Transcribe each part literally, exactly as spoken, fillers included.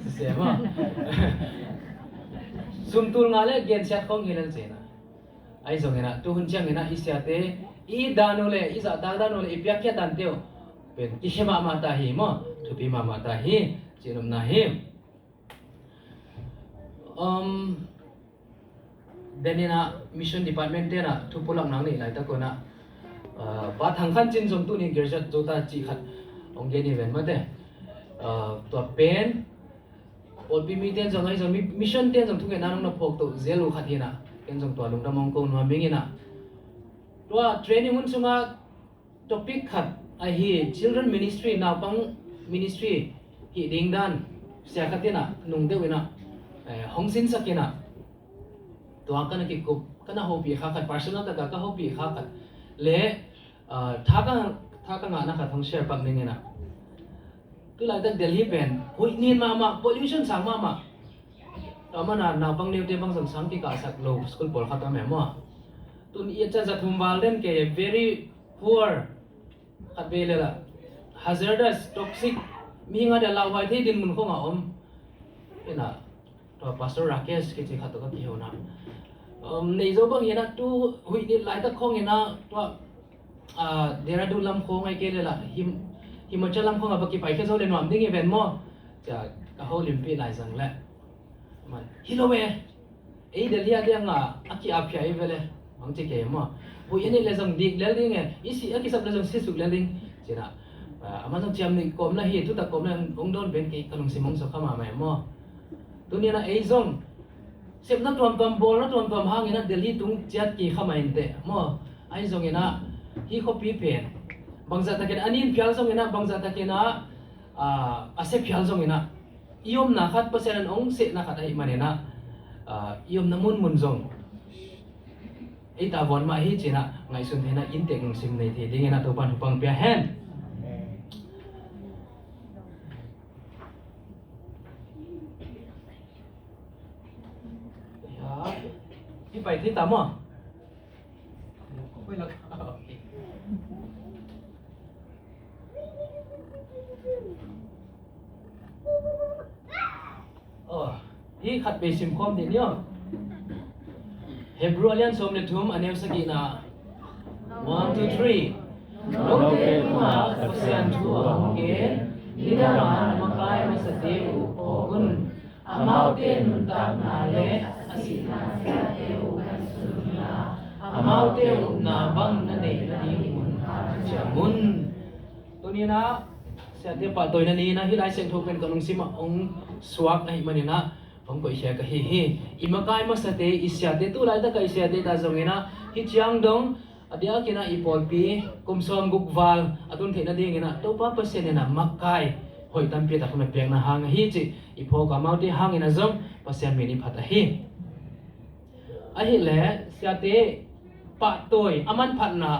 Siseh maw? Sum tul nga le gensiat khong hi lel cihna. Ahi zongin ah, tuhun ciangin ah i siate i dan uh le i zahtak dan uh le i piakkhiat dante uh pen kikhia mahmah ta hi maw? Thupi mahmah ta hi, cih nopna hi. Um, Denin ah mission department ten ah thu pulak nang neih laitak un ah, uh, Pa Thang Khan Cin zong tuni graduate zo ta cih khat hong gen hi ven mate. Uh, tua pen pawlpi mite in zong ahi zong mi-, mission te in zong thungetna nong na phawk to zel uh khat hi in ah, ken zong tua lungdam hong ko nuam ing in ah. Tua training hun sungah topic khat ahi children ministry, naupang ministry hih ding dan sia khat in ah nung deuh in ah, eh, hong sinsak in ah, tua ka na kikup, ka na hopih kha khat, personal taka ka hopih kha khat le, ah, tha ka, tha ka ngahna khat hong share pak ning in ah. Tu laitak Delhi pen huih nin mahmah, pollution sang mahmah. Tua mana naupang neute bang zong sang kikahsak lo school pawlkhat om e maw? Tun i a ca za thum val den kei, very poor. Khat vei le lah hazardous, toxic, mihing a dia lauhuai thei din mun khong a om. Ina, tua Pastor Rakesh kici khat tawh ka kihona, um, nei zo bang hi in ah, tu huih nin laitak khong in ah, tua, ah, Dehradun lam khong ai kei le lah Him-, Himachal lam khong a va kipai khia zo le nuam ding hi ven maw? Cia ka holimpih lai zang le, man, hi lo e. Ei Delhi a diang a, a ki-ap khia ei ve le, bang ci kei maw? Huih a nih le zong dik lel ding e, i si a kisap le zong si suk lel ding. Ci in ah, ah, amah zong ciam nih kawmna hi, thutak kawmna hong dawn pen kei ka lungsim hong sawkha mahmah e maw? Tuni in ah ei zong sepna tuamtuam, bawlna tuamtuam hang in ah Delhi tung ciat kikha mah inteh maw? Ahi zongin ah hih khuapi pen bangzah takin a nin phial zongin ah, bangzah takin ah, ah, a sia phial zongin ah, i omna khat, Pasian in hong sehna khat ahih manin ah, ah, i omna munmun zong ei ta vuan mah hi ci in ah ngaihsun theihna, inntek lungsim nei thei dingin ah Topa'n thupha pia hen. Ya, i pai thei ta maw? Oh, hih khat bei sim khawm dih ni aw. Hebrew a lian sawm le thum, a neu sagihna. One, two, three. Note tungah Pasian thu a hong gen, nidang a na makai masate uh phawk un. Amaute nuntakna le a sihna siate uh ngaihsun un la, amaute upna bang na neih nading mun kha ciam un. Tuni in ah siate pahtawina ni in ah hih Lai Siangtho pen ka lungsim ah hong suak ahih manin ah hong koihkhia ka hi hi. I makai masate, i siate, tu laitak a i siate ta zongin ah hih ciang dong a diakin ah i pawlpi kum sawm guk val a tun theih nadingin ah Topa Pasian in ah makai hoih tampi tak hong na piakna hang ahi cih i phawk a, amaute hangin ah zong Pasian min i phat ahi. Ahih leh siate pahtawi a manphatna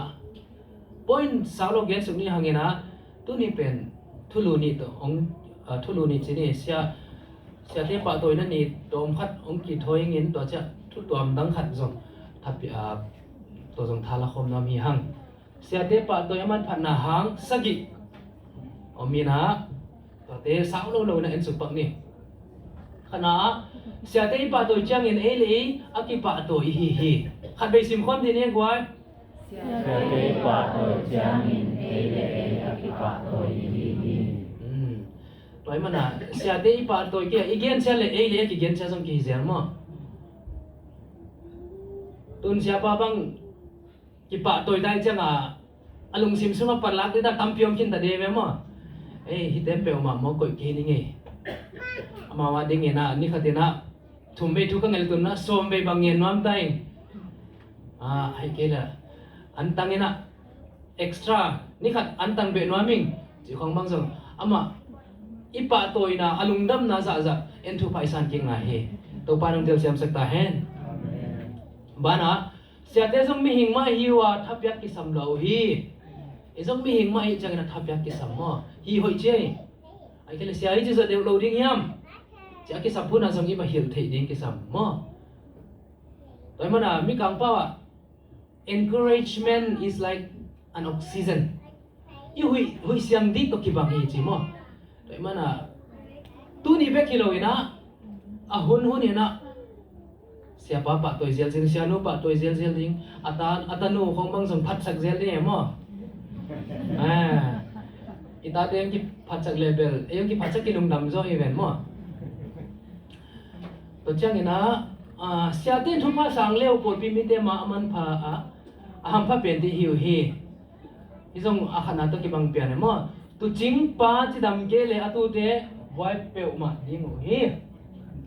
point sau lo gen suk ni hangin ah, tuni pen thulu nih tawh hong, ah, thulu nih ci ni, sia, siate pahtawina ni tawm khat hong kithawi ingin, tua ciah thu tuam dang khat zong thapi-, ah, tua zong thala khawm nuam hi hang. Siate pahtawi a manphatna hang sagih om in ah, tuate sau lo lo in ah en suk pak ni. Khatna ah, siate i pahtawi ciangin ei le ei a kipahtawi i hi hi. Khat vei sim khawm dih ni guai. Siate i pahtawi ciangin ei le ei a kipahtawi i hi hi. Hmm. Tua ahih manin ah siate i pahtawi kei a, i gensia le ei le ei a kigensia zong kihi zel maw? Tun siapa bang kipahtawi dai ciangin a lungsim sungah panlak ding tampi om khin ta ding ve maw? Ei, hihte peuhmah maw, koih kei ning ei. Amau a dingin ah ni khatin ah thum vei thu ka ngen le tun ah sawm vei bang ngen nuam ta ing. Ah, hih kei le antang in ah extra ni khat antang beh nuam ing cih khong bang zong amah i pahtawina, a lungdamna zahzah en thupha i san kik ngai hi. Topa in hong telsiamsak ta hen. Banah siate zong mihing mah hi uh a, thapiak kisam lo uh hi. I zong mihing mah hi ciangin a thapiak kisam maw? Hi hoih ci ei. Ahih kei leh sia hi ci zah deuh lo ding hiam? Ci a kisap hunah zong i va hilh theih ding kisam maw? Tua ahih manin ah Mikang pau ah, encouragement is like an oxygen. I huih, huih siang dik tawh kibang hi ci maw? Tua ahih manin ah Tuni bek hi lo in ah, a hun hun in ah, siapa pahtawi zialzial ding, sianu pahtawi zialzial ding, a ta, a tanu khong bang zong phatsak zel ding e maw? Ah, i tate hong kiphatsak leh bel ei hong kiphatsak kilungdam zaw hi ven maw? Tua ciangin ah, ah, siate in thupha sang le uh pawlpi mite ma a manpha ah a hampha pen te hi uh hi. Hi zong a khatna tawh kibang pian e maw? Tuucingpa cidam kei leh a tuute buai peuhmah ding uh hi.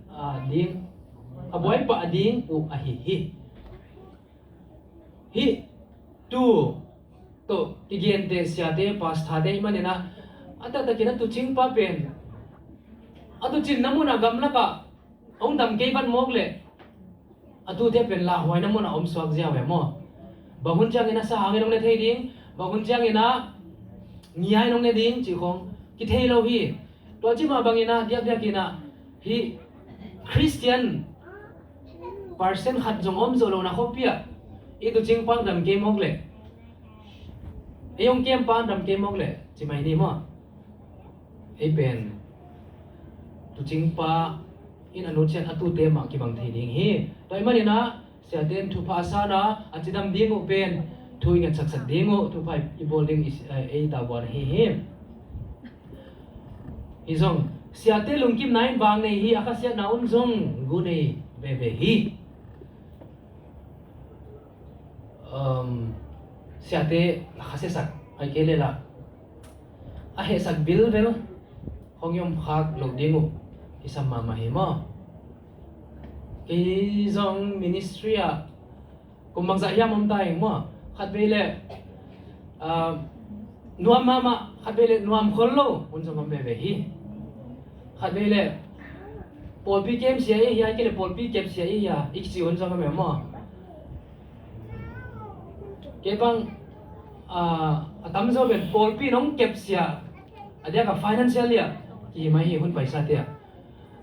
A ding, a buai pah ding uh ahi hi. Hih tu tawh kigente siate, pastor-te ahih manin ah, a taktakin a tuucingpa pen a tuucinna munah gamlakah hong dam kei vat mawk leh a tuute pen lauhuaina munah om suak ziau e maw? Bang hun ciangin ah sahangin hong ne thei ding, bang hun ciangin ah ngia in hong ne ding cih khong kithei lo hi. Tua ci mah bangin ah diakdiakin ah hih Khristian percent khat zong om zo lohna khuapi ah i tuucingpa hong dam kei mawk leh, ei hong kempa hong dam kei mawk leh ci mai ni maw? Ei pen tuucingpa in a nutsiat a tuute mah kibang thei ding hi. Tua ahih manin ah siate in thupha a san a, a cidam ding uh pen thu i ngetsak sak ding uh, thupha i bawl ding i, eh, ei tavuan ahi hi. Hi zong siate lungkimna in vang nei hi, a khasiatna un zong gu nei veve hi. Um, siate a khasiasak ahih kei leh lah a hehsak bilbel hong i om khak loh ding uh kisam mahmah hi maw? Kei zong ministry ah kum bangzah hiam om ta ing maw? Khatvei leh, ah, nuam mahmah, khatvei leh nuam khol lo hun zong om veve hi. Khatvei leh pawlpi kemsia i hia, ahih kei leh pawlpi kepsia i hia, i kici hun zong om e maw? Kei bang, ah, a tamzaw pen pawlpi in hong kepsia, a diak a financial ah kihi mai hi hun paisate ah.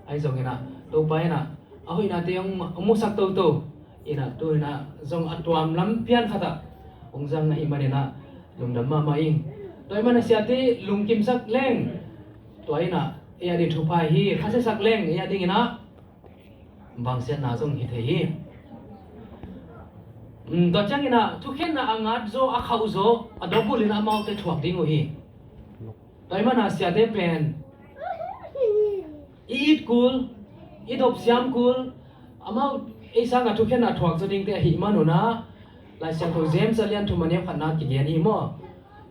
Ahi zongin ah Topa in ah a hoihnate hong, hong musak toto in ah, tu in ah zong a tuam lam pian khat ah hong zang ahih manin ah lungdam mahmah ing. Tua ahih manin ah siate lungkimsak leng tua in ah ei a ding thupha hi, khasiasak leng ei a dingin ah vangsiatna zong hi thei hi. Um, tua ciangin ah thukhenna a ngat zaw, a khauh zaw, a dobul in ah amaute thuak ding uh hi. Tua ahih manin ah siate pen i it kul, i dopsiam kul, amau ei sangah thukhenna thuak zaw dingte ahih manun ah Lai Siangtho James a lian thum a neu khatna kigen hi maw?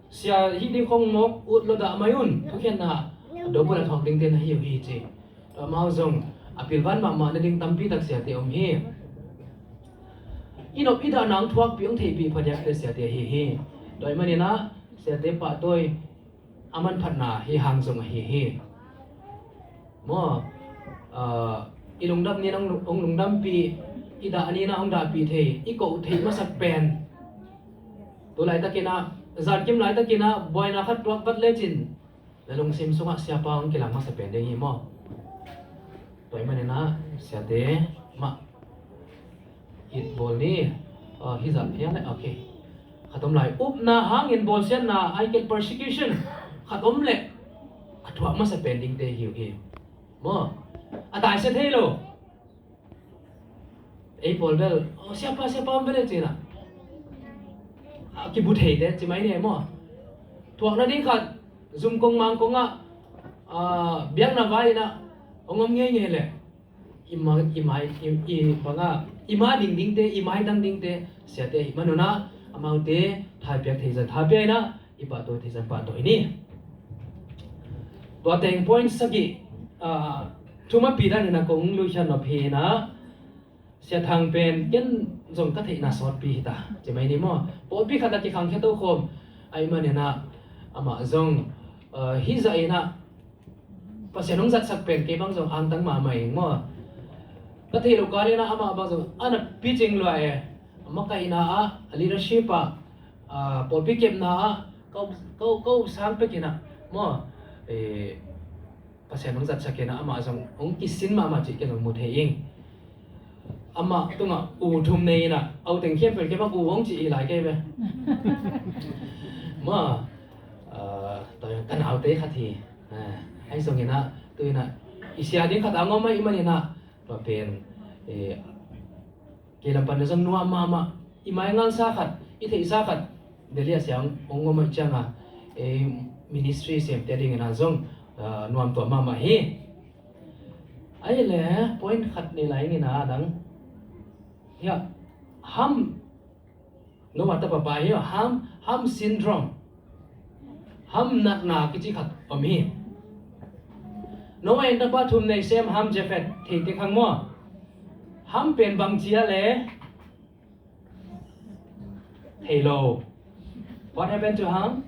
Sia hih ding khong mawk ut lo dah mai un, thukhenna a dobul a thuak dingte na hi uh hi ci. Tua amau zong a pilvan mahmah nading tampi tak siate om hi. I nop i dah nang thuakpih hong theihpih phadiakte siate ahi hi. Tua ahih manin ah siate pahtawi a manphatna hi hang zong ahi hi. Maw, ah, i lungdam ni in hong, hong lungdampih, i dah ni in hong dahpih thei, i koh theih masak pen. Tu laitakin ah, zankim laitakin ah buaina khat tuak vat lecin na lungsim sungah siapa hong kilang masa pen ding hi maw? Tua ahih manin ah siate mah it bawl ni. Ah, hi zah hiam le, okay. Khat om lai, upna hangin bawlsiatna, ahih kei leh persecution khat om leh a thuak masa pen dingte hi uh hi. Maw? A taisia thei lo. Ei pawl bel, "Oh, siapa, siapa om bel e," ci-in ah a kibu theite ci mai ni maw? Thuak nading khat zum kong mang kong ah, ah, biakna vai in ah hong om ngeingei leh i ma, i mai, i, i bang ah, i ma ding dingte, i maitang dingte siate ahih manun ah amaute thaipiak theizan, thaipia in ah i pahtawi theizan pahtawi ni. Tua teng point sagih, ah, thumapih dan in ah kong luikhiat nop hi in ah, Sia Thang pen ken zong ka theihna sawtpi hi ta ci mai ni maw? Pawlpi khat ah kikhangkhia tokhawm ahih manin ah amah zong, ah, hih zah in ah Pasian hong zatsak pen kei bang zong angtang mahmah ing maw? Ka theih loh kal in ah amah bang zong a na picing lua e. A makaihna ah, a leadership ah, ah, pawlpi kepna ah ko, ko, ko sang pek in ah maw? Eh, Pasian hong zatsak in ah amah zong hong kisin mahmah cih ken zong mu thei ing. Amah tungah u thum nei in ah, a u teng khempeuh kei bang u hong ci hi lai kei ve. Maw, ah, tua ka naute khat hi. Ah, ahi zongin ah tu in ah i sia ding khat a ngom ahih manin ah, tua pen, eh, kei lam pan zong nuam mahmah, i maingalsa khat, i theihsa khat Delhi ah sia hong ngom ahih ciangin, eh, ministry semte dingin ah zong, ah, nuam tuam mahmah hi. Ahih leh point khat nei lai ning a dang. Hiah, Ham, Noah tapa pa hi, Ham, Ham syndrome. Ham natna kici khat om hi. Noah in tapa thum nei, Sem, Ham, Jafet, theite khang maw. Ham pen bang ci a le, thei lo. What happened to Ham?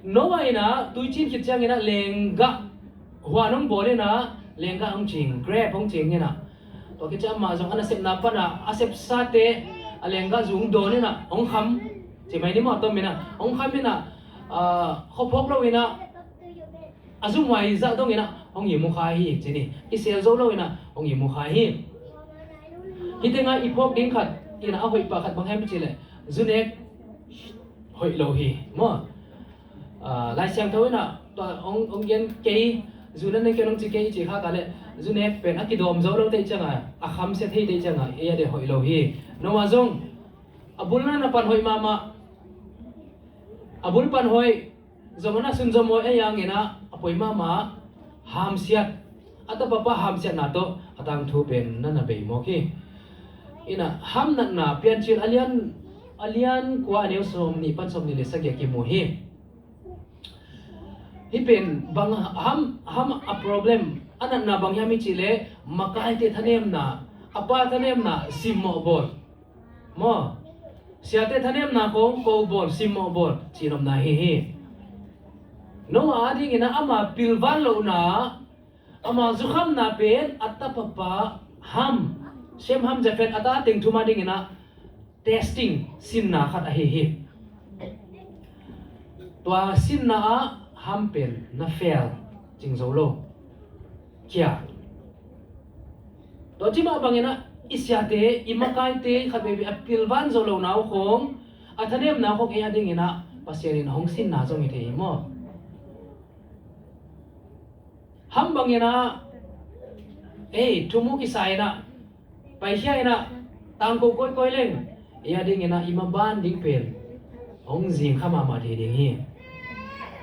Noah in ah tuicin khit ciangin ah lenggah huan hong bawl in ah, lenggah hong cing, grep hong cing in ah. Tua khit ciang amah zong a nasepna pan ah a sepsate a lenggah zu hong dawn in ah hong kham. Ci mai ni maw, tom in ah hong kham in ah, ah, khuaphawk lo in ah, a zumhuai zah dongin ah hong ihmu kha hi, ci ni. Kisel zo lo in ah hong ihmu kha hi. Hih tengah i phawk ding khat in ah a hoih pah khat bang hiam cih leh, zu nek hoih lo hi maw. Ah, Lai Siangtho in ah tua hong, hong gen kei, zu na nek kei hong ci kei i cih kha ta leh, zu nek pen a kidawm zo lo teh ciangin, a khamsia thei teh ciangin, ei a deh hoih lo hi. Noah zong a bul na na pan hoih mahmah. A bul pan hoih, zong a na sunzom hoih a, ahih hangin ah a poi mahmah, hamsiat. A tapa pa hamsiatna tawh a tangthu pen na na bei mawk hi. In ah Ham natna Piancil a lian, a lian kua, a neu sawmnih pan sawmnih le sagih ah kimu hi. Hih pen bang Ham, Ham a problem, a natna bang hiam i cih leh, makaite thanemna, a pa thanemna simmawh bawl maw. Siate thanemna khong ko bawl, simmawh bawl, cih nopna hi hi. Noah a dingin ah ama pilvan lohna, ama zukhamna pen a tapa pa Ham, Sem, Ham, Jafet, a ta teng thum a dingin ah testing, sinna khat ahi hi. Tua sinna ah Ham pen na fail, cing zo lo. Kia. Tua ci mah bangin ah i siate, i makaite khat veivei a pilvan zo lohna uh khong, a thanemna uh khong ei a dingin ah Pasian in hong sinna zong hi thei hi maw. Ham bangin ah, ei, thu mu kisa in ah, paikhia in ah, tangko kawikawi leng, ei a dingin ah i maban ding pen hong zing kha mahmah thei ding hi.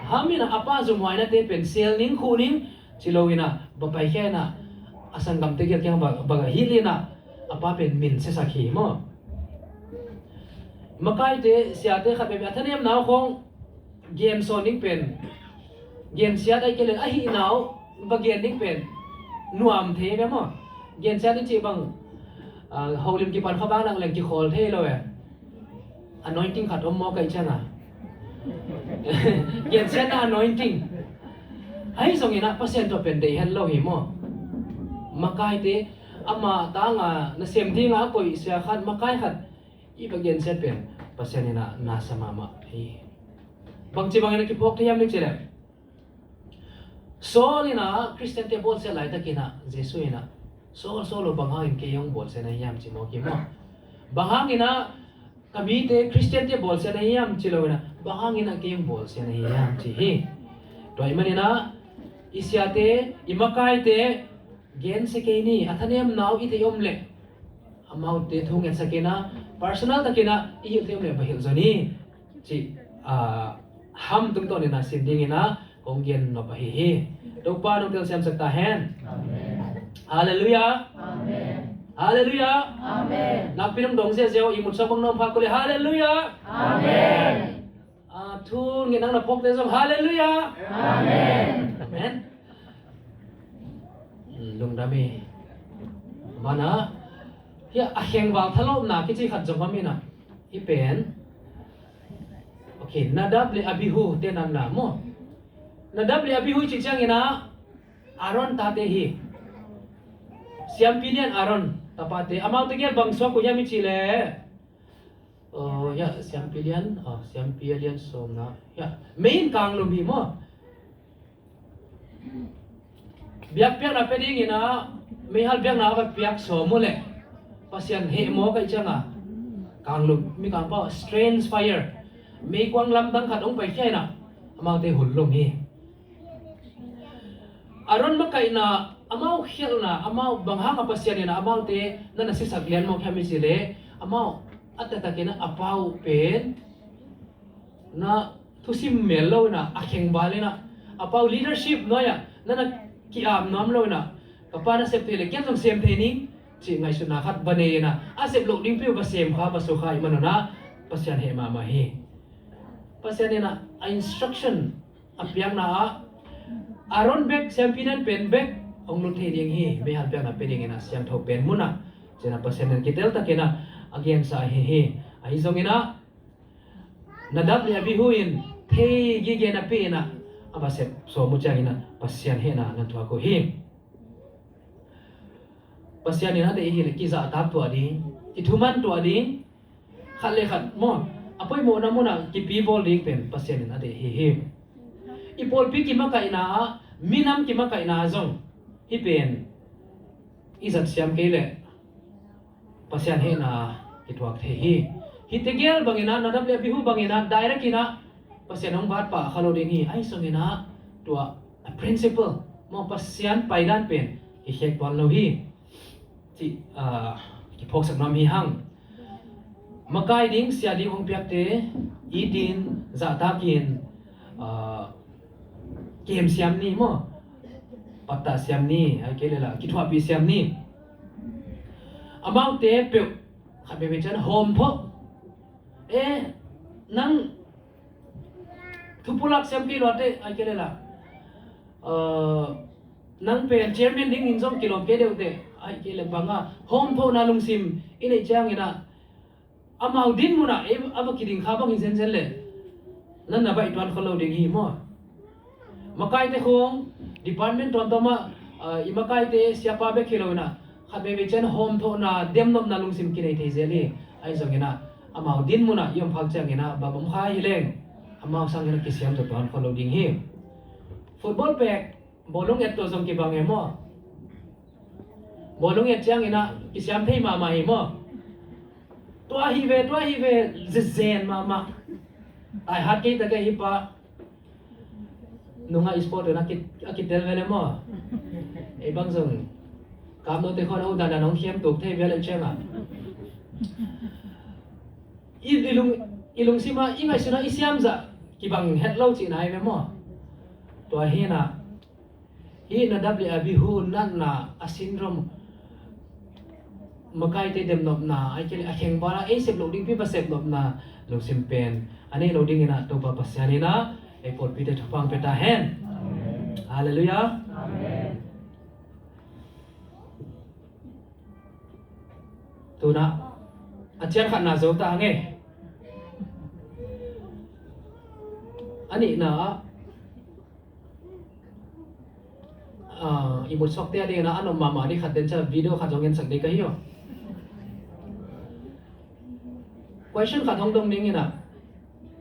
Ham in ah a pa zumhuainate pen sel ning, khuh ning, ci lo in ah, va paikhia in ah, a sanggamte gel kiang va, va hilh in ah, a pa pen min siasak hi maw. Makaite, siate khat veivei a thanemna uh khong, gensawn ding pen, gensiat ahih kei leh a hihna uh va gen ding pen nuam thei ve maw. Gensiat i cih bang, ah, holim kipan kha vang nak leng kikhawl thei lo e. Anointing khat om maw, kaih ciang a. Gensiatna anointing. Ahi zongin ah Pasian tawh pen deih het lo hi maw. Makaite, ama tang a nasem ding a koih sia khat, makai khat i va gensiat pen Pasian in ah na sa mahmah hi. Bangci bangin a kiphawk thei hiam i cih leh, Saul in ah Khristiante bawlsiat laitakin ah Jesu in ah, Saul, Saul aw, bang hangin kei hong bawlsia na hiam, ci mawk hi maw. Bang hangin ah ka mite Khristiante bawlsia na hiam, ci lo in ah, bang hangin ah kei hong bawlsia na hiam, ci hi. Tua ahih manin ah i siate, i makaite gensia kei ni. A thanemna uh i theih om leh, amaute thu ngetsak in ah, personal takin ah i hilh theih om leh va hilh zaw ni, cih, ah, Ham tungtawn in ah sin dingin ah kong gen nop ahi hi. Topa nong telsiamsak ta hen. Amen. Halleluiah. Amen. Halleluiah. Amen. Nakpi dong dong ziahziah uh, ihmut suak bang na om kha uh leh halleluiah. Amen. Ah, thu ngen nang na phawkte zong halleluiah. Amen. Amen. Lungdam hi. Mana, hih a khengval thalawpna kici khat zong om in ah, hih pen, okay, Nadab le Abihu te natna maw. Nadab le Abihu i cih ciangin ah Aaron tate hi. Siampi lian Aaron tapate, amaute gel bang suak uh hiam i cih leh, oh, hiah, siampi lian, oh, siampi a lian sawmna, hiah, mei in kanglum hi maw. Biakpiakna pia dingin ah, meihal biakna a va piak sawm uh leh, Pasian heh maw, kaih ciang a, kanglum, Mikang pau, strange fire, meikuang lamdang khat hong paikhia in ah, amaute hun lum hi. Aaron makaihna, amau khialhna, amau bang hang a Pasian in ah amaute na na sisak lian mawk hiam i cih leh, amau a taktakin ah a pa uh pen na thusim mel lo in ah, a khengval in ah, a pa uh leadership nuai ah na na ki-ap nuam lo in ah, ka pa na sep thei leh ken zong sem thei ning cih ngaihsutna khat va nei in ah, a sep loh dingpi uh va sem kha, va su kha ahih man un ah Pasian heh mahmah hi. Pasian in ah a instruction a piakna ah Aaron bek, siampi nanpen bek hong lut thei ding hi, meihal piakna pia dingin ah siangtho pen mun ah, ci-in ah Pasian in kitel takin ah a gensa ahi hi. Ahi zongin ah Nadab le Abihu in thei gige napi in ah a va sep sawm uh ciangin ah Pasian hehna na thuak uh hi. Pasian in a deih hi leh kizahtak tuah ding, i thuman tuah ding, khat le khat maw, a poimawhna mun ah kipi bawl ding pen Pasian in a deih hi hi. I pawlpi kimakaihna ah, minam kimakaihna ah zong hih pen i zat siam kei leh Pasian hehna kithuak thei hi. Hih tegel bangin ah, Nadab le Abihu bangin ah, direct in ah Pasian hong vat pah kha lo ding hi. Ahi zongin ah tua a principle maw, Pasian paidan pen kikhek tuan lo hi. Cih, ah, kiphawksak nuam hi hang. Makai ding, sia ding hong piakte itin, zahtakin, ah, kem siam ni maw, pattah siam ni, ahih kei leh lah kithuahpih siam ni. Amaute peuh khat veivei ciang hawm phawh. Eh, nang thupulak siam kei luate, ahih kei leh lah, uh, nang pen chairman dingin zong kilawm kei deuhte, ahih kei leh bang a, hawmphawhna lungsim i neih ciangin ah, amau din mun ah ei a va kiding kha bang hi zenzen leh, nan na baih tuan khol lo ding hi maw. Makaite khawng department tuamtuam ah, ah, i makaite siapa bek hi lo in ah, khat veivei ciang hawmthawhna, demnopna lungsim kinei thei zel hi. Ahi zongin ah, amau din mun ah i om phak ciangin ah, bang om kha hi leng, amau sangin ah kisiam tuan khol lo ding hi. Football pek, bawlung et tawh zong kibang e maw. Bawlung et ciangin ah kisiam thei mahmah hi maw. Tua hi ve, tua hi ve, zezen mahmah. Ai hat kei ta kei hi pa. Nungah sport in a ki, a kitel ve le maw. Ei bang zong kam note khawng a u dan dan hong khiam tuk thei ve le ciang ah. I, i lung, i lungsim ah, i ngaihsutna, i siamzah kibang het lo cihna hi ve maw. Tua hi in ah, hih Nadab le Abihu natna a syndrome, makaite demnopna, ahih kei leh a khengval ah ei sep loh dingpi va sep nopna lungsim pen a nei lo dingin ah Topa Pasian in ah ei pawlpite thupha hong pia ta hen. Amen. Halleluiah. Amen. Tu-in ah a ciang khatna zo ta hang e. A nihna ah, ah, i mut suakte a dingin ah a nuam mahmah ding khat den ciang video khat zong ensak ding ka hi aw. Question khat hong dong dingin ah,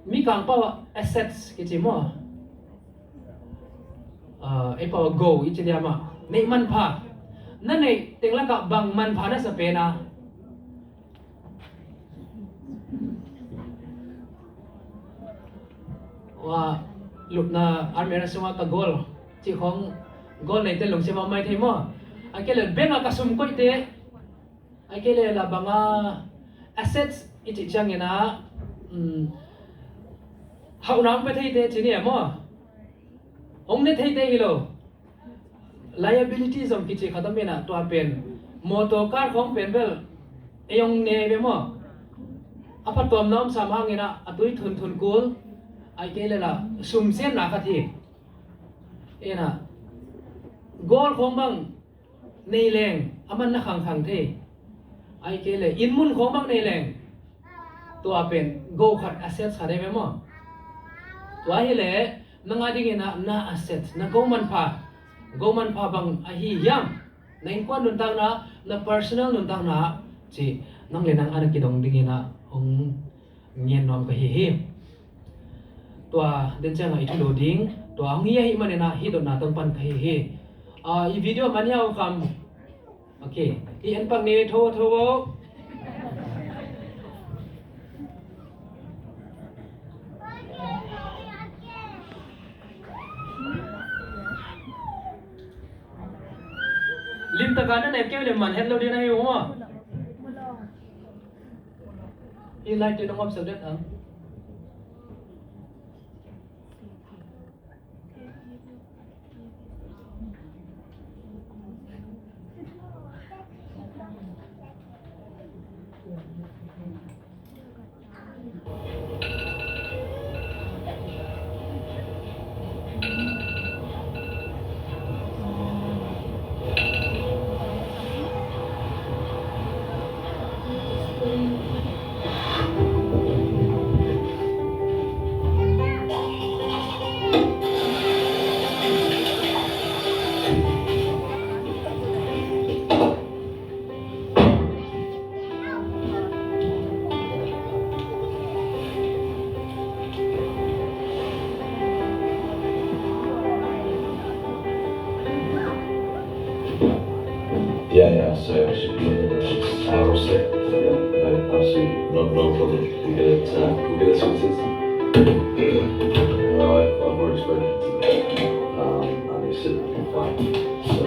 Mikang pau ah assets kici maw. Ah, ei pau ah goal i ci diam ah, neih manpha. Na neih teng lakah bang manpha na sa pen a? Wa, lupna almirah sungah ka goal cih khawng, goal neite lungsim a om mai thei maw. Ahih kei leh bank ah ka sum koihte, ahih kei leh lah bang a, assets i cih ciangin ah, um, hauhna hong pia theite ci ni e maw. Hong ne theite hi lo. Liability zong kici khat om in ah, tua pen motor car khawng pen bel ei hong ne ve maw. A phattuamna om sam hangin ah a tui thunthun kul, ahih kei leh lah sum siatna khat hi. In ah, goal khawng bang nei leng a man na khangkhang thei. Ahih kei leh inn mun khawng bang nei leng, tua pen goal khat, assets khat hi ve maw. Tua hi leh nang a dingin ah na assets, na goal manpha, goal manpha bang ahi hiam? Na innkuan nuntakna, na personal nuntakna cih nang le nang a na kidong dingin ah hong ngen nuam ka hi hi. Tua den ciangah i thulu ding tua hong hi ahih manin ah hih dotna tawh pan ka hi hi. Ah, i video man hiau kham. Ok. I en pak ni, tho tho. Limtakin na nep kei leh man het lo ding na hi uh maw. Hih light te nong off sak den hang. Yeah, yeah, so I should be in the next hour or so. Yeah, no, absolutely. No, no problem. We get it, uh, we get it sorted. Uh, I've, I've already spoken to them. Um, and they said it'll be fine. So,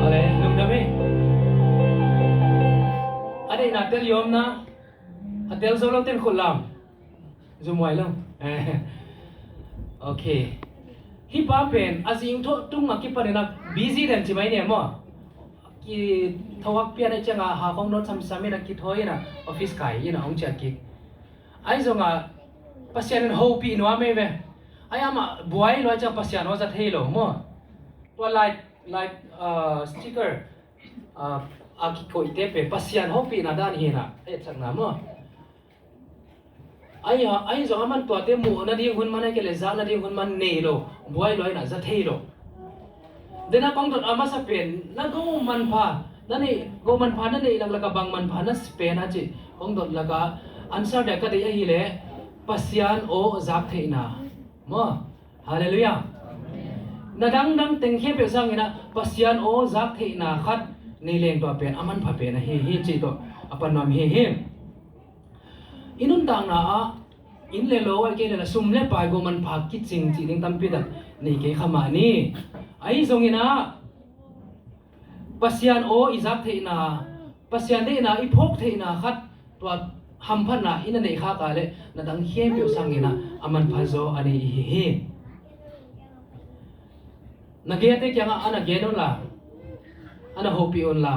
Ale, lungdam hi. A deihna tel i omna, a tel zo lo ten khut lam. Zum huai lo. Ok. Hih pa pen a zing tawh tung a kipan in a busy den ci mai ne maw. Ki thohak pian a ciang a ha khong not samsam in a kithawi in a office kai in a hong ciah kik. Ahi zong a Pasian in hopih nuam ei ve. Ahi amah buai lua ciang Pasian aw za thei lo maw. Tua light, light, uh, sticker, uh, a kikoihte pen Pasian hopihna dan hi in a, a etsakna maw. Ahi a, ahi zong a man tuate muh nading hun man, ahi kei leh zak nading hun man nei lo, buai lua in a za thei lo. Den a kong dot a masa pen, na go manpha, na neih, go manpha na neih laklak a bang manpha na si pen a ci, kong dot lak a answer dia ka deih ahih leh, Pasian aw zak theihna. Maw? Halleluiah. Na dangdang teng khempeuh sangin a Pasian aw zak theihna khat nei leng tua pen a manpha pen ahi hi cih tawh a pan nuam hi hi. I nuntakna ah inn le lo, ahi kei leh sum le pai, go manpha kicing cih ding tampi tak nei kei kha mah ni. Ahi zongin a Pasian aw i zak theihna, Pasian deihna i phawk theihna khat, tua hamphatna i na neih khak a leh na dang khempeuh sangin a a manpha zaw a nei i hi hi. Na gete kiangah a na gen un la, a na hopih un la,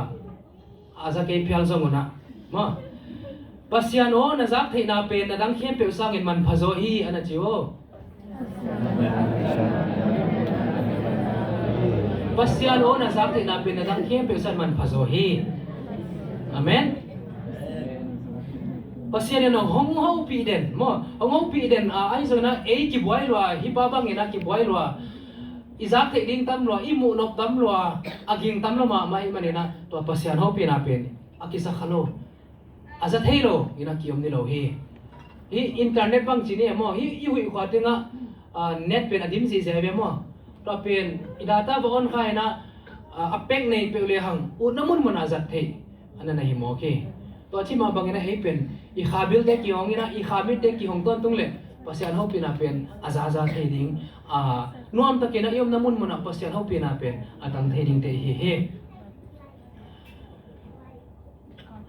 a za kei phial zong un a maw. Pasian aw na zak theihna pen na dang khempeuh sangin manpha zaw hi a na ci uh. Pasian aw na zak theihna pen na dang khempeuh sangin manpha zaw hi. Amen. Pasian in hong hopih den maw, hong hopih den a, ahi zongin a ei kibuai lua, hih pa bangin a kibuai lua, i zak theih ding tam lua, i muh nop tam lua, a ging tam lua mahmah ahih manin a tua Pasian hopihna pen a kisa kha lo, a za thei lo in a kiom ni lo hi. Hi internet bang ci ni e maw, hi i huih khua tengah, ah, net pen a dim zihziah hi ve maw. Tua pen i data va on kha in a, ah, a pek nei peuh le hang utna munmun a zat theih a na na hi mawk hi. Tua ci mah bangin a ei pen i kha bilte kihong in a, i kha mitte kihong tawntung le Pasian hopihna pen a zaza thei ding, ah, nuamtakin a i omna munmun ah Pasian hopihna pen a tang thei dingte i hi hi.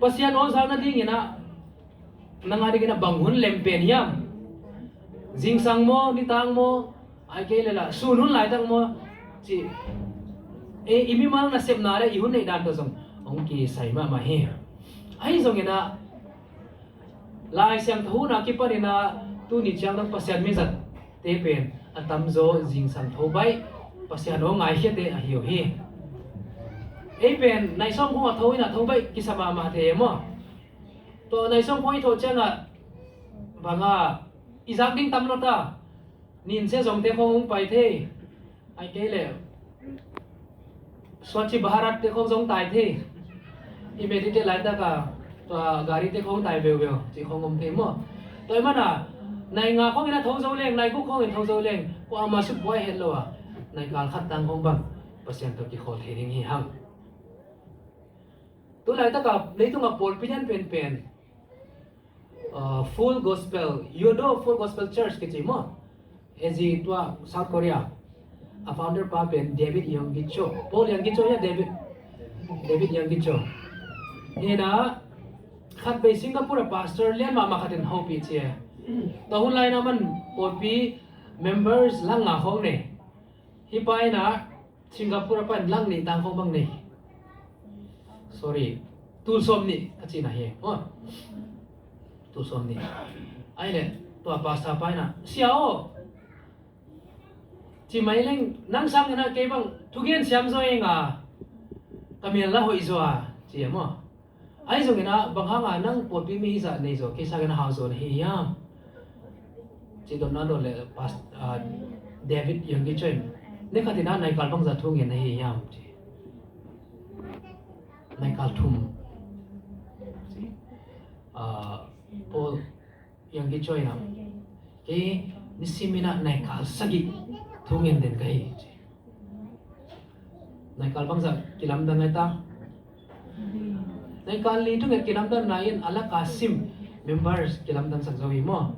Pasian aw zak nadingin ah nang a dingin ah bang hun lem pen hiam? Zingsang maw, nitang maw, ai kei le lah sun hun laitak maw? Ci, e, i mimal nasepna le i hun neih dan tawh zong hong kisai mahmah hi. Ahi zongin ah Lai Siangtho hun a kipanin ah tuni ciang dong Pasian mizatte pen a tamzaw zingsang tho baih, Pasian aw ngaikhiate ahi uh hi. Ei pen nai sawm khawng a tho in a tho baih kisa mahmah thei e maw. Tua nai sawm khawng i thawh ciangah banga i zak ding tam lo ta. Nin se zongte khawng hong pai thei. Ai kei le Swachh Bharat te khawng zong tai thei. I meditate laitak a tua gari te khawng tai veuveu ci khawng om thei maw. Tua i mana nai nga khawng in a tho zo leng, nai guk khawng in tho zo leng, kuama suk buai het lo a, nai kal khat tang khawng bang Pasian tawh kikhawl thei ding hi hang. Tu laitak a leitung a pawlpi lian penpen, uh, Full Gospel, Yodo Full Gospel Church kici maw. Ezi tua South Korea. A founder pa pen David Yonggi Cho. Paul Yonggi Cho ya David. David Yonggi Cho. Hi na khat bei Singapore a pastor lian mahmah khat in hopih ci e. Tua hun lai na man pawlpi members lang nga khawng nei. Hi pa in a Singapore a pan lang nih tang khawng bang nei. Sorry. Tul sawm nih ka cihna hi. Oh. Tul sawm nih. Ai le tua pastor pa in a, "Sia aw. Ci mai leng nang sang in a kei bang thugen siam zaw ing a. Ka mel la hoih zaw a," ci e maw. Ahi zongin ah bang hanga nang pawlpi mi hizah nei zaw kei sang in a hau zaw na hi hiam? Ci dotna dot le pas, ah, David Yonggi Cho in, "Ni khat in ah nai kal bangzah thu ngen na hi hiam?" ci. "Nai kal thum." Ci. Ah, Paul Yonggi Cho in ah, "Kei nisim in ah nai kal sagih thu ngen den ka hi," ci. Nai kal bangzah kilamdan nai ta? Nai kal li thunget kilamdan nai in a lak a sim members kilamdan sak zo hi maw.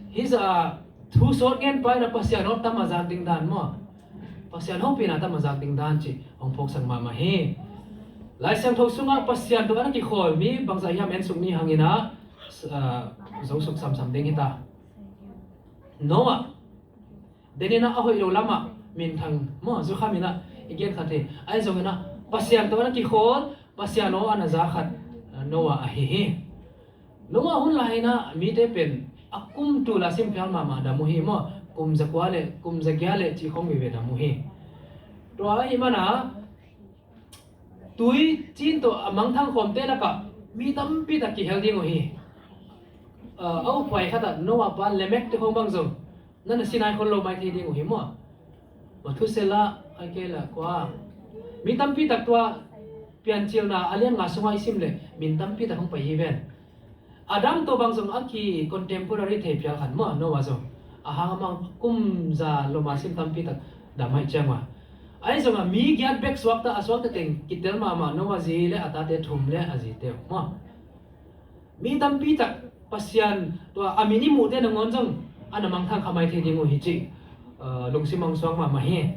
Hizah a thu sawt ngen pa in a Pasian aw tam a zak ding dan maw, Pasian hopihna tam a zak ding dan ci hong phawksak mahmah hi. Lai Siangtho sungah Pasian tawh a na kikhawl mi bangzah hiam en suk ni hangin ah, ah, zo suk samsam ding hi ta. Noah, den in ah a hoih lo lamah minthang maw, zukham in ah i gen khat hi. Ahi zongin ah Pasian tawh a na kikhawl, Pasian aw a na za khat, ah, Noah ahi hi. Noah hun lai in ah mite pen a kum tul a sim phial mahmah dam uh hi maw, kum zakua le kum zagia le cih khawng veve dam uh hi. Tua ahih mana tui cin tawh a mangthang khawmte lakah mi tampi tak kihel ding uh hi. Ah, a ukhuai khatah Noah pa Lamek te khawng bang zong na na sinai khol lo mai thei ding uh hi maw. Methuselah, ai kei la kua, mi tampi tak tua Piancilna a lian nga sungah i sim leh min tampi tak hong pai hi ven. Adam tawh bang zong a ki contemporary thei phial khat maw, Noah zong. A hang amah kum za loma sim tampi tak dam ahih ciang a. Ahi zongah mi giat bek suakta, a suakta teng kitel mahmah Noah zi le a tate thum le a zite uh maw. Mi tampi tak Pasian tua a min i muhte nangawn zong a na mangthang kha mai thei ding uh hi cih, uh, lungsim hong suak mahmah hi.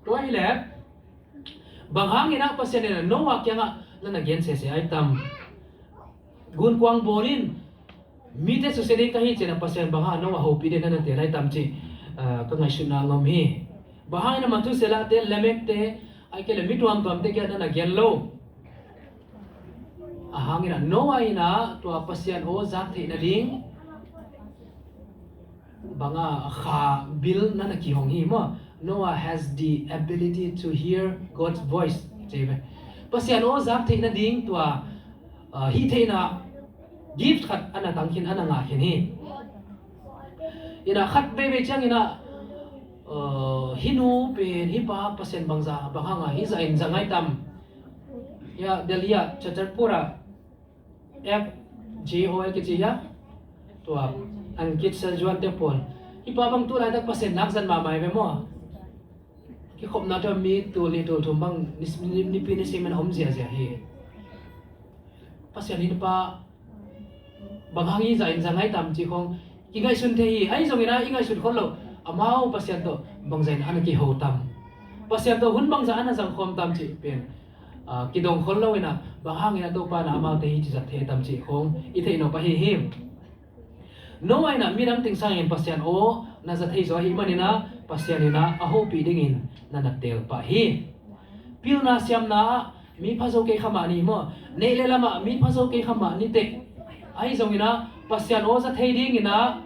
Tua hi leh bang hangin ah Pasian in ah Noah kiangah na na gen sese ai tam? Gunkuang bawl in mite susia ding ka hi ci-in ah Pasian bang hang Noah hopih ding na na tel ai tam cih, ah, ka ngaihsutna ngom hi. Bang hangin ah Methuselah te, Lamek te, ai kei le mi tuamtuamte kiangah na na gen lo? A hangin ah Noah in ah tua Pasian aw zak theih nading banga kha bil na na kihong hi maw. Noah has the ability to hear God's voice. Ci ve. Pasian aw zak theih nading tua, uh, hih theihna gift khat a na tang khin, a na ngah khin hi. In ah khat veivei ciangin ah, uh, hih nu pen hih pa Pasian bangza bang hanga hih zah in za ngai tam? Delhi ah Chhatarpur ah F G O L kici hia, tua Ankit Sajuan te pawl. Hih pa bang tu laitak Pasian nak zat mahmah hi ve maw. Kikhopna tua mi tul nih tul thum bang ni, ni, nipi nisim in a om ziahziah hi. Pasian in pa bang hang hi zah in za ngai tam cih khong kingaihsun thei hi. Ahi zongin ah i ngaihsun khol loh, amau Pasian tawh bangzah in a na kiho tam, Pasian tawh hun bangzah a na zang khawm tam cih pen, ah, kidong khol lo in ah bang hangin ah Topa in ah amaute hi ci zat thei tam cih khong i theih nop ahi hi. Noah in ah midang ting sangin Pasian aw na za thei zaw ahih manin ah Pasian in ah a hopih dingin na na teel pah hi. Pilna siamna ah mi pha zo kei kha mah ni maw, neih le lamah mi pha zo kei kha mah ni teh. Ahi zongin ah Pasian aw za thei dingin ah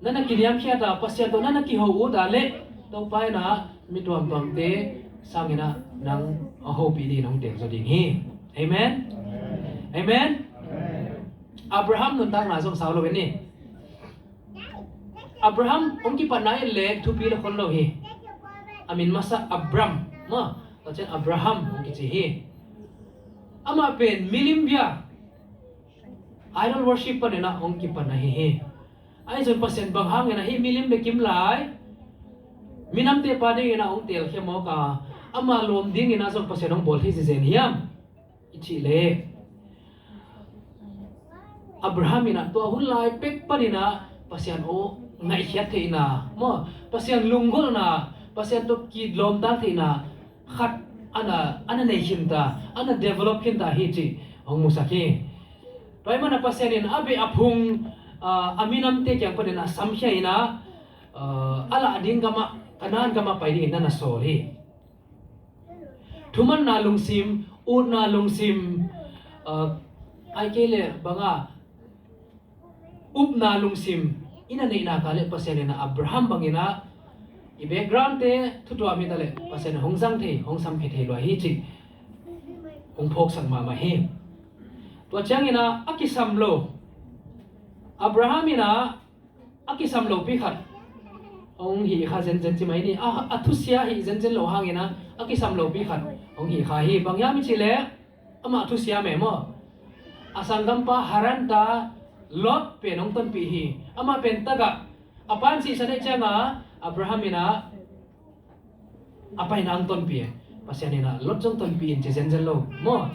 na na kiniamkhiat a, Pasian tawh na na kiho ut a leh Topa in ah mi tuamtuamte sangin ah nang a hopih dingin hong teel zaw ding hi. Amen. Amen. Abraham nuntakna zong sau lo in ni. Abraham hong kipatna in le thupi lo khol lo hi. A min masa Abram maw, tua ciang Abraham hong kici hi. Amah pen milim bia, idol worship panin ah hong kipatna hi hi. Ahi zong Pasian bang hangin ah hih milim bia kim lai minamte pa dingin ah hong teelkhia mawk a, ama lawm dingin ah zong Pasian hong bawl thei zezen hiam i cih leh, Abraham in ah tua hun lai pek panin ah Pasian aw ngaihkhiat theihna maw, Pasian lunggulhna, Pasian tawh kilawmta theihna khat a na, a na nei khinta, a na develop khinta hi cih hong musak hi. Tua ahih manin ah Pasian in a beh a phung, ah, a minamte kiang panin ah samkhia in ah, ah, a lah ding gamah, Kanaan gamah pai dingin na na sawl hi. Thumanna lungsim, utna lungsim, ah, ahih kei leh bang a, upna lungsim i na neih nak leh Pasian in ah Abraham bangin ah i background te thutuam hi ta leh Pasian in hong zang thei, hong samkhia thei lua hi cih hong phawksak mahmah hi. Tua ciangin ah a kisam lo Abraham in ah a kisam lopi khat hong hih kha zenzen ci mai ni. A, a thusia hih zenzen lo hangin ah a kisam lopi khat hong hih kha hi. Bang hiam i cih leh amah thusia meh maw. A sanggampa Haran ta Lot pen hong tonpih hi. Amah pen tagah a pan sihsan ahih ciangin Abraham in ah a paina hong tonpih e. Pasian in ah Lot zong tonpih in ci zenzen lo maw.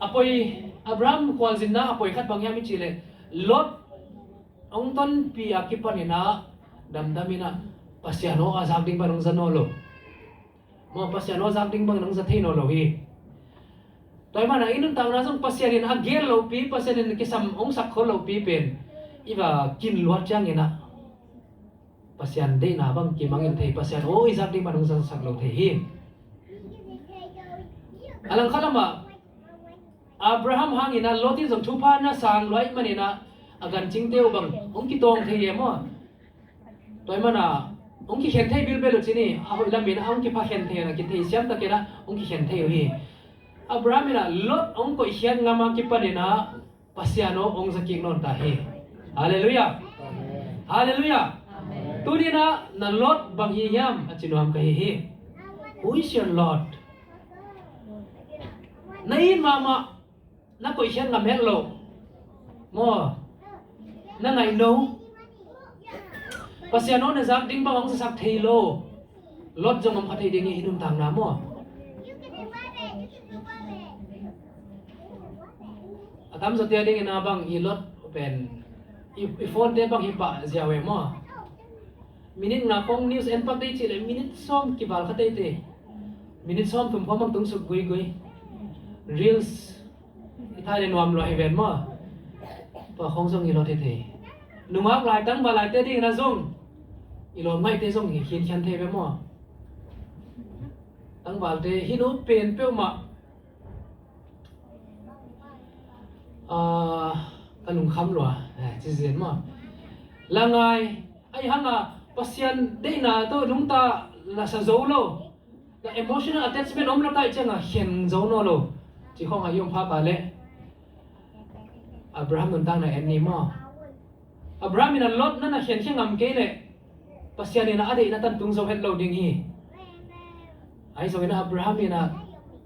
A poi, Abraham khualzinna a poi khat bang hiam i cih leh Lot hong tonpih a kipanin ah damdam in ah Pasian aw a zak ding bang hong za nawn lo. Maw, Pasian aw zak ding bang hong za thei nawn lo hi. Tua ahih manin ah i nuntakna zong Pasian in a gel lopi, Pasian in kisam hong sak khol lopi pen i va kin luat ciangin ah Pasian deihna bang kimangngilh thei, Pasian aw i zak ding bang hong zasak lo thei hi. A langkhat lamah Abraham hangin ah Lot in zong thupha na sang lua ahih manin ah a gancingte uh bang hong kitawng thei e maw. Tua ahih manin ah hong kikhen thei bilbel uh ci ni, a hoih lamin ah hong kipha khen thei in ah kitheisiam takin ah hong kikhen thei uh hi. Abraham in ah Lot hong koihkhiat ngam a kipanin ah Pasian aw hong zakik nawn ta hi. Halleluiah. Halleluiah. Tuni in ah na Lot bang hi hiam a ci nuam ka hi hi. Who is your Lot? Na it mahmah, na koihkhiat ngam het loh maw, na ngaihno, Pasian aw na zak ding bang hong zasak thei lo Lot zong om kha thei ding hi i nuntakna maw. A tamzaw te a dingin ah bang i Lot pen i, i phone te bang hi pah ziau e maw. Minute nga khong news en pak dei cih leh minute sawm kival kha teitei. Minute sawm thum khong bang tung suk guigui. Reels i thai le nuam lua hi ven maw. Tua khong zong i Lot hi thei. Nungak lai tangval laite dingin ah zong i lawm ngaihte zong hi khinkhian thei ve maw. Tangvalte hi nup pen peuhmah. Ah, ka lungkham lua, eh, ci zen maw. Langai, ahi hang a Pasian deihna tawh nungta la sa zo lo, la emotional attachment om lo ta ahih ciang a khen zo nawn lo. Ci khong a i om pha pah leh Abraham nuntakna en ni maw. Abraham in a Lot na na khenkhia ngam kei leh Pasian in a deihna tan tung zo het lo ding hi. Ahi zongin ah Abraham in ah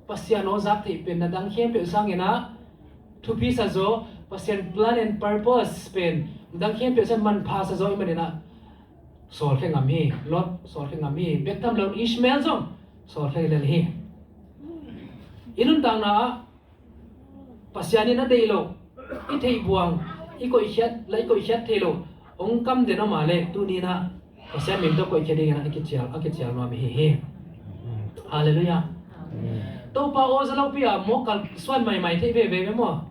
Pasian aw zak theih pen na dang khempeuh sangin ah thupi sa zaw, Pasian plan and purpose pen na dang khempeuh sangin manpha sa zaw ahih manin ah sawlkhia ngam hi. Lot sawlkhia ngam hi. Bek tham lo Ishmael zong sawlkhia lel hi. I nuntakna ah Pasian in a deih loh, i theih buang, i koihkhiat, la i koihkhiat theih loh hong kam den om a leh tuni in ah Pasian min tawh koihkhiat dingin ah a kicial, a kicial nuam i hi hi. Halleluiah. Topa aw za lopi a maw kalsuan maimai theih veve ve maw?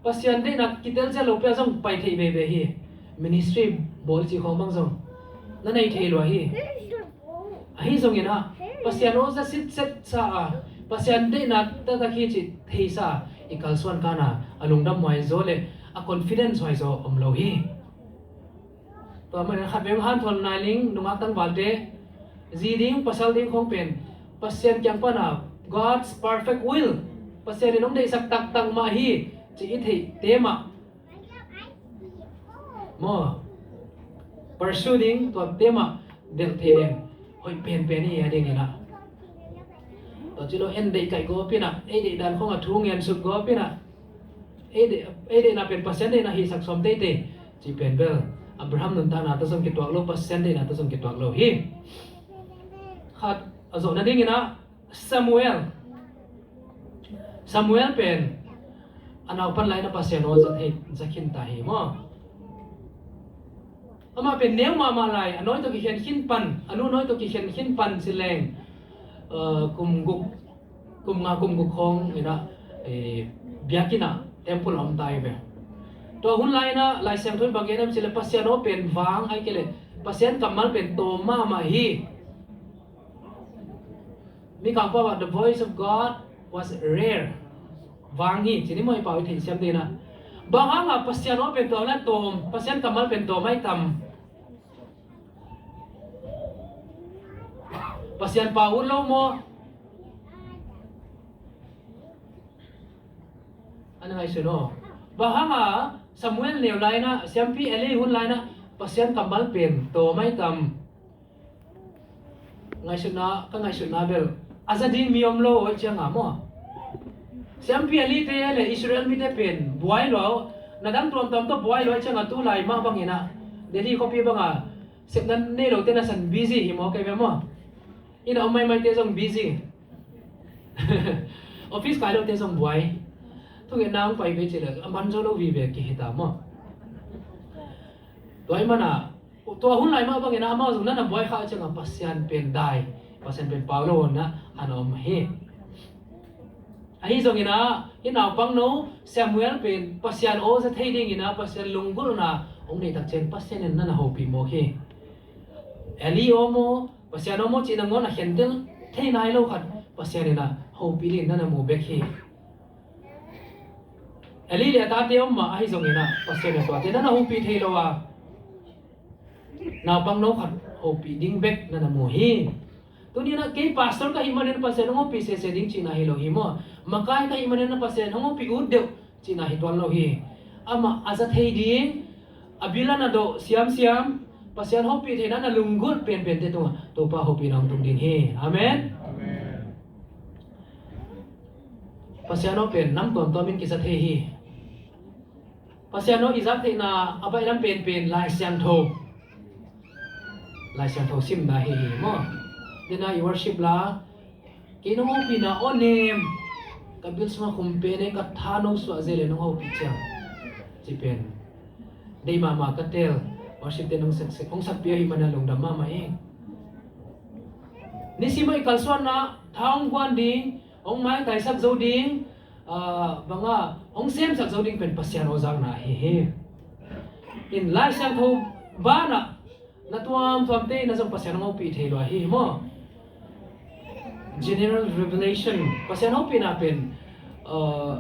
Pasian deihna kitel ciat lopi a zong pai theih veve hi. Ministry bawl cih khawng bang zong na nei thei lua hi. Ahi zongin ah Pasian aw za sitset sa a, Pasian deihna taktak hi cih theisa a i kalsuan kan a, a lungdam huai zaw le a confidence huai zaw om lo hi. Tua manin khat vei hong hanthawn nai ning, nungak tangvalte, zi ding pasal ding khawng pen Pasian kiang pan a God's perfect will, Pasian in hong deihsak taktak mah hi cih i theihte mah maw, pursue ding, tuate mah delh thei den hoih penpen hi a dingin ah. Tua ci lo en deih kaih gawp in ah, ei deih dan khawng a thu ngen suk gawp in ah, ei deih, ei deihna pen Pasian deihna hisak sawm teitei cih pen bel Abraham nuntakna tawh zong kituak lo, Pasian deihna tawh zong kituak lo hi. Khat a zawhna dingin ah Samuel. Samuel pen a naupan lai-in ah Pasian aw za thei, za khin ta hi maw? Amah pen neu mahmah lai, a nawi tawh kikhen khin pan, a nu nawi tawh kikhen khin pan ci leng, uh, kum guk, kum nga kum guk khawng in ah, eh, biakinn ah temple a om ta hi ve. Tua hun lai-in ah Lai Siangtho in bang gen hiam cih leh Pasian aw pen vang ahih kei leh Pasian kammal pen tawm mahmah hi. Mikang pau ah the voice of God was rare. Vang hi, ci ni maw, i pau i theihsiam dingin ah. Bang hang a Pasian aw pen tawm na tawm, Pasian kammal pen tawm ahi tam? Pasian pau ut lo maw? An ngaihsun aw. Bang hang a Samuel neu lai-in ah, siampi Eli hun lai-in ah Pasian kammal pen tawm ahi tam? Ngaihsutna, ka ngaihsutna bel a za ding mi om lo ahih ciang a maw? Siampi Elite le Israel mite pen buai lua, na dang tuamtuam tawh buai lua ahih ciang a, tu lai mah bangin ah Delhi khuapi bang a sepna nei lote na san busy hi maw, kei ve maw? Inn a om maimaite zong busy. Office kai lote zong buai. Thungetna hong pai ve cih leh a man zo lo vive kihi ta maw? Tua ahih man a, tua hun lai mah bangin ah amau zong na na buai kha ciang a Pasian pen dai, Pasian pen pau lo na a na om hi. Ahi zongin ah hih naupangno Samuel pen Pasian aw za thei dingin ah Pasian lunggulhna hong neih tak ciang Pasian in na na hopih mawk hi. Eli aw maw, Pasian aw maw cih nangawn a khentel thei nai lo khat Pasian in ah hopih dingin na na mu bek hi. Eli le a tate om mah ahi zongin ah Pasian in tuate na na hopih thei lo a, naupangno khat hopih ding bek na na mu hi. Tuni in ah kei pastor ka hih manin Pasian hong hopih sese ding cihna hi lo hi maw? Makai ka hih manin ah Pasian hong hopih ut deuh cihna hi tuan lo hi. Amah a za thei ding, a bil a na dawh siamsiam, Pasian hopih theihna na lunggulh penpente tungah Topa hopihna hong tung ding hi. Amen. Amen. Pasian aw pen nam tuamtuam in kiza thei hi. Pasian aw i zak theihna a baih lam penpen Lai Siangtho, Lai Siangtho simna hi hi maw? Dena i worship la, kei nong hopihna aw nem, ka bil sungah khum pen e, ka tha no suah zel e nong hopih ciang, ci pen deih mahmah ka tel. Worship te nong sak, hong sakpih ahih manin lungdam mahmah ing. Nisim a i kalsuanna tha hong guan ding, hong maitaisak zo ding, ah, banga hong semsak zo ding pen Pasian aw zakna ahi hi. In Lai Siangtho banah na tuamtuamte in ah zong Pasian hong hopih thei lua hi maw? General revelation, Pasian hopihna pen, ah,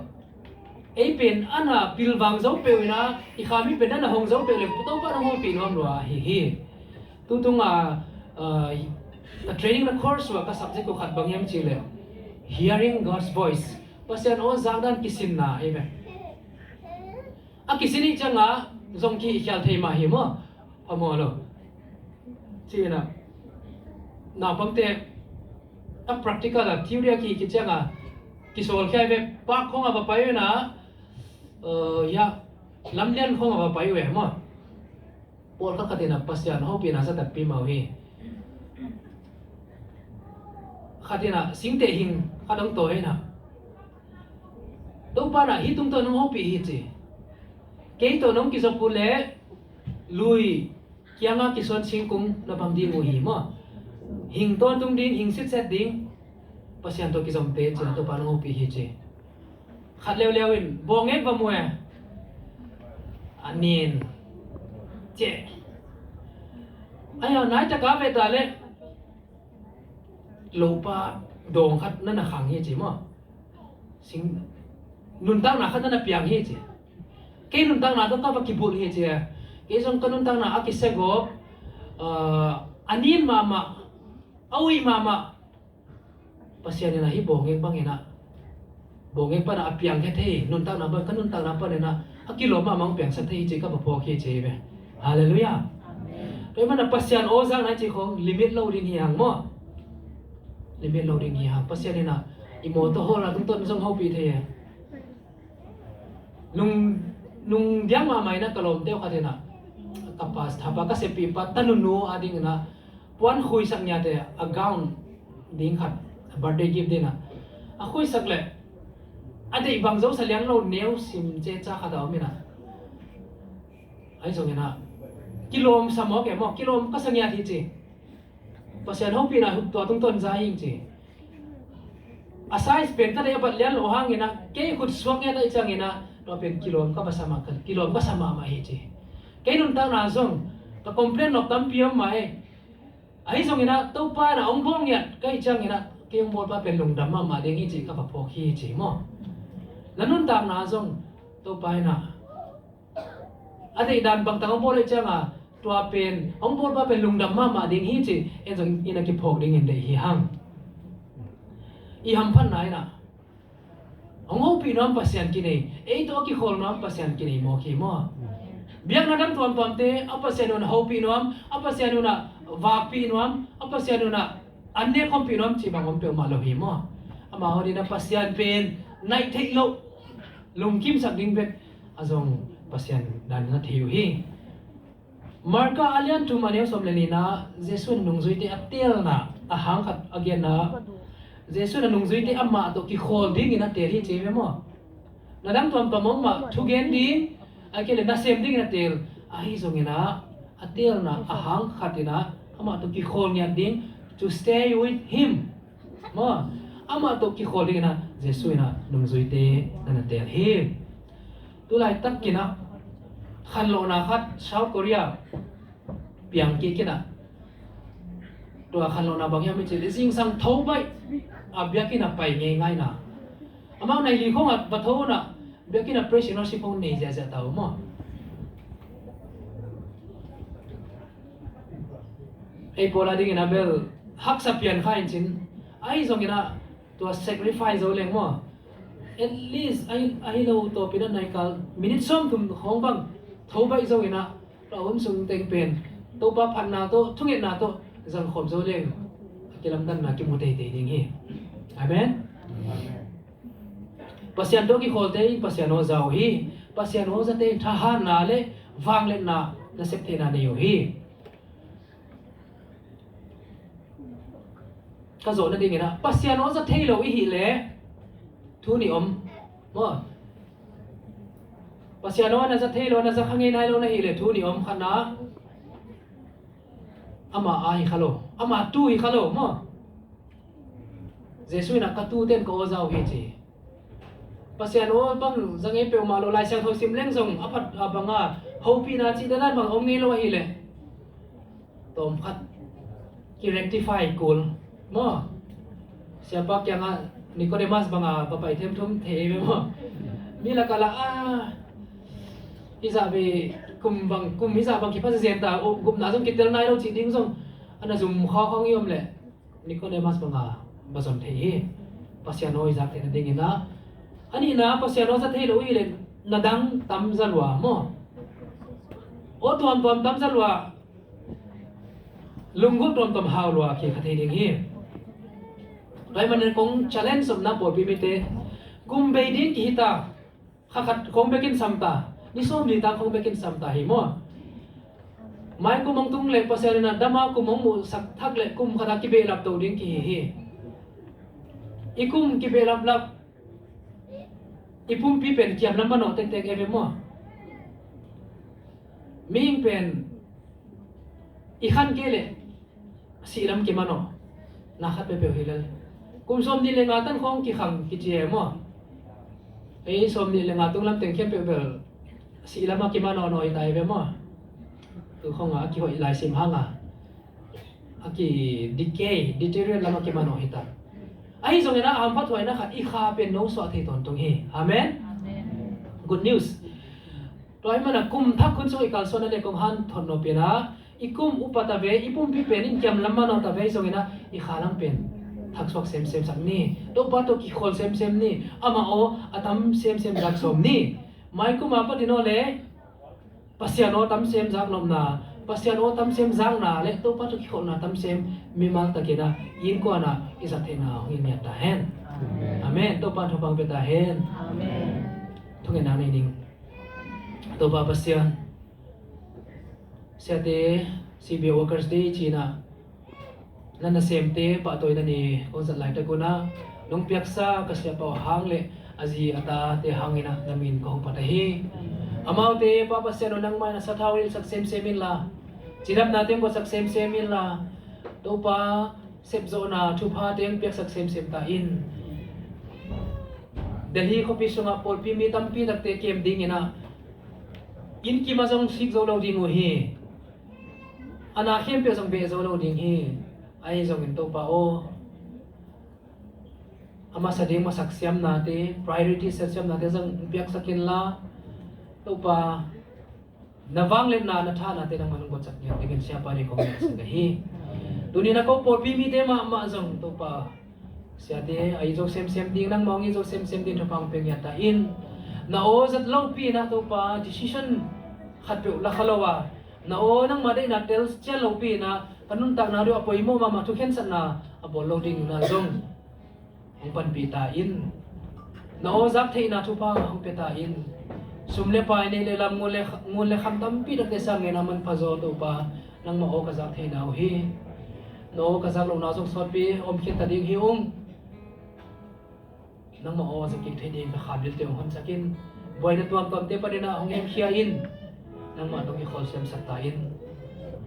ei pen a na pilvang zo peuh in ah i khami pen a na hong zo peuh le Topa in hong hopih nuam lua ahi hi. Tutung a, ah, ka training na course uh a ka subject uh khat bang hiam cih leh Hearing God's Voice, Pasian aw zakdan kisinna ahi ve. A kisin ih ciang a zong kihih khial thei mah hi maw? Phamawh lo. Ci in ah naupangte A practical a, theory a ki, kiciang a, kisawl khia ve, park khong a va pai uh hi na, uh, ya, lamlian khong a va pai uh hi maw. Pawl khat khat in a Pasian hopihna sa takpi mah uh hi. Khat in a singteh hing khat hong tawi hi na. Topa in a hih tung tawh nong hopih hi ci. Kei tawh nong kizop uh leh lui kiangah kisuan singkung na bang ding uh hi maw. Hing tawntung ding, hing sitset ding, Pasian tawh kizomte ci-in a Topa nong hopih hi ci. Khat leuleu in bawngek va mu e. A nin. Ci. Ai a nai taka ve ta leh lopa dawng khat na na khang hi ci maw. Sing nuntakna khat na na piang hi ci. Kei nuntakna tawh ka va kibulh hi ci. Kei zong ka nuntakna a kisegawp, ah, a nin mahmah, a uih mahmah. Pasian in a hih bawngek bangin a, bawngek pan a piang khe thei, nuntakna bang, ka nuntakna panin a, a kilawm mahmah hong piangsak thei hi ci ka va phawk hi ci hi ve. Halleluiah. Amen. Tua hi mana Pasian aw zakna ci khong limit lo ding hi hang maw. Limit lo ding hi hang. Pasian in a i mawtaw hawlna tungtawn zong hopih thei hi. Nung, nung diang mahmah in a ka lawmte uh khat in a, ka pastor pa, ka seppih pa tanunu a ding in a puan khuisak ngiat e, a gown ding khat, a birthday gift ding a, a khuisak leh a deih bang zo sa liang lo neu sim ceca khat a om in a, ahi zongin a kilawm sa mawk e maw, kilawm ka sa ngiat hi ci. Pasian hopihna tua tungtawn za hi ci. A size pen ka deih a bat lian lo hangin a, kei khut suak ngiat ahih ciangin a, tua pen kilawm ka va sa mah, kilawm ka sa mahmah hi ci. Kei nuntakna zong ka complain nop tampi om mah hi. Ahi zongin a, Topa in a hong bawl ngiat ka hih ciangin a, kei hong bawlpa pen lungdam mahmah ding hi ci ka va phawk hi ci maw. Na nuntakna zong Topa in a, a deih dan bangtang hong bawl ahih cianga, tua pen hong bawlpa pen lungdam mahmah ding hi ci, en zong in a kiphawk dingin deih hi hang. I hamphatna in a, hong hopih nuam Pasian kinei, ei tawh a kikhawl nuam Pasian kinei mawk hi maw. Biakna dang tuamtuamte a Pasian un a hopih nuam, a Pasian un a vakpih nuam, a Pasian un a an nek khompih nuam ci bang om peuhmah lo hi maw. Amau adingin a Pasian pen naih theih loh, lungkimsak ding bek a zong Pasian dan na thei uh hi. Marka a lian thum a neu sawm le nihna, Jesuh in a nungzuite a teelna a hang khat a genna, Jesuh in a nungzuite amah tawh kikhawl dingin a teel hi ci ve maw. Na dang tuamtuam om mah thugen ding, a kei le nasem dingin a teel, ahi zongin a, a teelna a hang khat in a, amah tawh kikhawl ngiat ding, to stay with him. Maw, amah tawh kikhawl dingin a Jesuh in a nungzuite na na teel hi. Tulaitak in a khanlawhna khat South Korea piang kik in a, tua khanlawhna bang hiam i cih leh zingsang tho baih a biakinn a pai ngeingai na. Amau nai li khong a va tho un a biakinn a praise and worship khong nei ziahziah ta uh maw. Ei pawl a dingin a bel haksa pian kha in cin, ahi zongin a tua sacrifice zo leng maw. At least ahi, ahi lo tawpin a naikal minute sawmthum khong bang tho baih zongin a, tua hun sung teng pen Topa phatna tawh, thungetna tawh zangkhawm zo leng a kilamdanna kimu teitei ding hi. Amen. Amen. Pasian tawh kikhawlte in Pasian aw za uh hi. Pasian aw zate in thahatna le vangliatna, nasep theihna nei uh hi. Ka zawh nadingin a, Pasian aw za thei lo i hih leh thu nih om. Maw? Pasian aw na za thei lo, na za kha ngei nai lo na hih leh thu nih om. Khatna, ama a hi kha lo, ama tu hi kha lo maw. Jesuh in a ka tute in ka aw za uh hi ci. Pasian aw bang za ngei peuhmah lo, Lai Siangtho sim leng zong a phat a banga hopihna cih dan bang om ngei lo ahih leh tawm khat ki rectify kul maw. Siapa kiangah Nicodemus banga va pai themthum thei ei ve maw. Mi lakah lah a, hizah ve kum bang, kum hizah bang kipha zian ta, gupna zong kitel nai lo cih ding zong a na zum khawkhawng i om leh Nicodemus banga va zon thei hi. Pasian aw i zak theih nadingin a, a nihna Pasian aw za thei lo i hih leh na dang tam za lua maw. Aw tuamtuam tam za lua, lunggulh tuamtuam hau lua khi kha thei ding hi. Tua ahih manin kong challenge omna pawlpi mite, kum bei ding kihi ta, kha khat khong bekin sam ta, ni sawm ni tang khong bekin sam ta hi maw. Mai kum hong tung leh Pasian in a dam a kum hong muhsak thak leh kum khat a kibehlap to ding kihi hi. I kum kibehnaplap, i pumpi pen kiamlam manawh tektek e ve maw. Mihing pen i khan kei leh sihlam kimanawh na khat peuhpeuh hi lel. Kum sawm nih le nga tan khawng kikhang kici e maw. Ei sawm nih le nga tunglam teng khempeuh bel sihlam a kimanawh nawh hi ta e ve maw. Tu khawng a kihoih lai sim hang a a ki decay, deteriorate lam a kimanawh hi ta. Ahi zongin a hamphathuaina khat i kha pen no suah thei tawntung hi. Amen. Good news. Tua ahih manin a kum thak hun sung i kalsuanna le kong hanthot nop pen a, i kum upa ta ve, i pumpi pen in kiamlam manawh ta ve, ahi zongin a i kha lam pen thaksuak semsem sak ni. Topa tawh kikhawl semsem ni. Amah aw a tam semsem zak sawm ni. Mai kum a patin aw le Pasian aw tam sem zak nopna, Pasian aw tam sem zakna le Topa tawh kikholhna tam sem mimal takin a innkuan a i zat theihna hong i ngiat ta hen. Amen. Topa thupha pia ta hen. Thungetna nei ning. Topa Pasian, siate, C B A workers te i cih na, na nasemte pahtawina ni kong zat laitak un a, nong piaksa ka siapa aw hang le a zi a tate hangin a na min kong phat ahi. Amaute Pa Pasian aw nangmah in a sathau in sak semsem inla, cidamna teng buatsak semsem inla, Topa sepzawhna thupha teng piaksak semsem ta in. Delhi khuapi sungah pawlpi mi tampi takte kem dingin a, inn kim a zong sik zo lo ding uh hi. A na khempeuh zong beh zo lo ding hi. Ahi zongin Topa aw, a masa ding masak siamnate, priority set siamnate zong piaksak inla, Topa, na vangliatna, na thahatnate nangmah nong buatsak ngiat dingin siapa ding kong ngiatsak ahi. Tuni na ko pawlpi mite mahmah zong Topa, siate a i zo semsem ding, nangmah hong i zo semsem ding thupha hong pia ngiat ta in. Na aw zat lopi in a Topa decision khatpeuh la kha lo a, na aw nangmah deihna tel cian lopi in a, ka nuntakna deuh a poimawh mahmah thukhensatna a bawl lo ding in a zong hong panpih ta in. Na aw zak theihna thupha hong pia ta in. Sum le pai, neih le lam, ngun le, ngun le kham tampi takte sang ngen a manpha zaw Topa, nangmah aw ka zak theihna uh hi. Na aw ka zak lohna zong sawtpi om khin ta ding hi ung. Nangmah aw zak kik thei ding ka kha bilte hong honsak in. Buaina tuamtuamte panin a hong hemkhia in. Nangmah tawh kikholsiamsak ta in.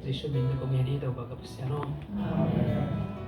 Jesuh min tawh kong ngen hi Topa ka Pasian aw. Amen.